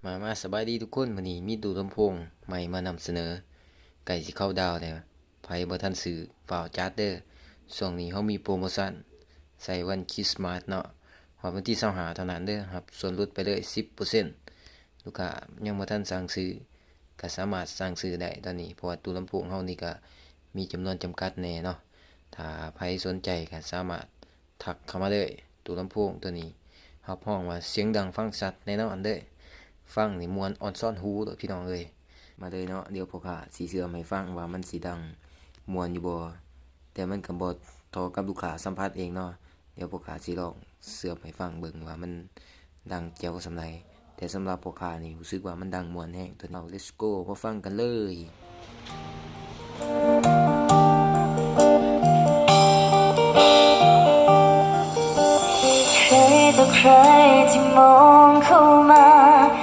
ມາ ມາ ສະບາຍດີທຸກຄົນ ມື້ນີ້ມີຕູ້ລຳໂພງໃໝ່ມານຳສະເໜີ ໃກ້ຊິເຂົ້າດາວແລ້ວ ໃຜບໍ່ທັນຊື້ ຟ້າວຈັດເດີ້ ຊ່ວງນີ້ເຮົາມີໂປຣໂມຊັນ ໃສ່ວັນຄຣິດສະມາດເນາະ ຮອດວັນທີຊາວຫ້າເທົ່ານັ້ນເດີ້ ຮັບສ່ວນຫຼຸດໄປເລີຍສິບເປີເຊັນ ລູກຄ້າຍັງບໍ່ທັນສັ່ງຊື້ ກໍສາມາດສັ່ງຊື້ໄດ້ຕອນນີ້ ເພາະວ່າຕູ້ລຳໂພງເຮົານີ້ກໍມີຈຳນວນຈຳກັດແດ່ເນາະ ຖ້າໃຜສົນໃຈກໍສາມາດ ທັກເຂົ້າມາເລີຍ ຕູ້ລຳໂພງໂຕນີ້ ຮັບຮອງວ່າສຽງດັງຟັງຊັດແນ່ນອນເດີ້ ຟັງນີ້ມ່ວນອອນຊອນຫູໂລດພີ່ນ້ອງເອີຍ ມາເລີຍເນາະ ດຽວພໍ່ຄ້າຊິເຊື່ອມໃຫ້ຟັງວ່າມັນຊິດັງມ່ວນຢູ່ບໍ່ ແຕ່ມັນກໍບໍ່ທໍ່ກັບລູກຄ້າສຳຜັດເອງເນາະ ດຽວພໍ່ຄ້າຊິລອງເຊື່ອມໃຫ້ຟັງເບິ່ງວ່າມັນດັງແຈວສ່ຳໃດ ແຕ່ສຳລັບພໍ່ຄ້ານີ້ຮູ້ສຶກວ່າມັນດັງມ່ວນແຮງ ໂຕນີ້ ເອົາ ເລັດໂກ ມາຟັງກັນເລີຍ ໃຄຕໍ່ໃຄທີ່ມອງເຂົາ